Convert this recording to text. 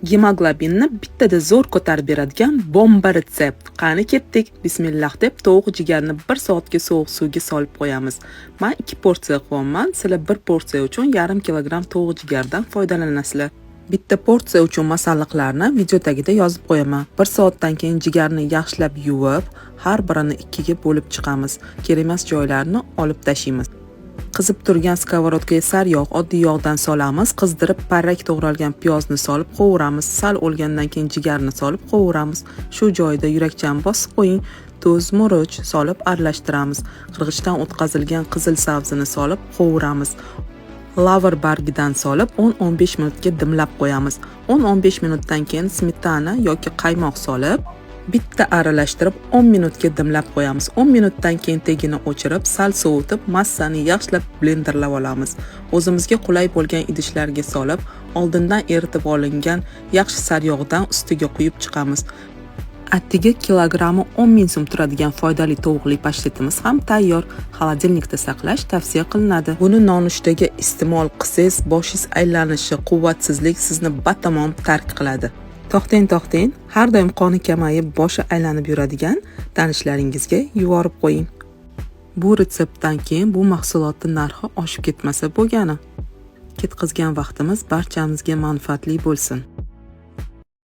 Gemoglobinni bittada zo'r ko'tarib beradigan bomba retsept. Qani, ketdik. Bismillah deb tovuq jigarni 1 soatga sovuq suvga solib qo'yamiz. Man 2 porsiya qilyapman. Sizlar 1 porsiya uchun yarim kilogramm tovuq jigardan foydalanasizlar. Bitta porsiya uchun masalliqlarni video tagida yozib qo'yaman. 1 soatdan keyin jigarni yaxshilab yuvib, har birini ikkiga bo'lib chiqamiz. Kerak joylarini olib tashlaymiz. Qizib turgan сковородка ga sariyog', oddiy yog'dan solamiz. Qizdirib, parrak to'g'ralgan piyozni solib qovuramiz. Sal o'lgandan keyin jigarni solib qovuramiz. Shu joyida yurakchani bosib qo'ying. Tuz, murch solib aralashtiramiz. Qirg'ichdan o'tkazilgan qizil sabzini solib qovuramiz. Lavr bargidan solib 10-15 minutga dimlab qo'yamiz. 10-15 minutdan keyin smetana yoki qaymoq solib, bitta aralashtirib 10 minutga dimlab qo'yamiz. 10 minutdan keyin tagini o'chirib, sal sovutib, massani yaxshilab blenderlab olamiz. O'zimizga qulay bo'lgan idishlarga solib, oldindan eritib olingan yaxshi sariyog'dan ustiga quyib chiqamiz. Atigi kilogrammi 10 ming so'm turadigan foydali tovuqli pashtetimiz ham tayyor. Холодильник da saqlash tavsiya qilinadi. Buni nonushtaga iste'mol qilsangiz, boshingiz aylanishi, quvvatsizlik sizni batamom tark qiladi. To'xtang, to'xtang, har doim qoni kamayib, boshi aylanib yuradigan tanishlaringizga yuborib qo'ying. Bu retseptdan keyin bu mahsulotni narxi oshib ketmasa bo'lgani. Ketqizgan vaqtimiz barchamizga manfaatli bo'lsin.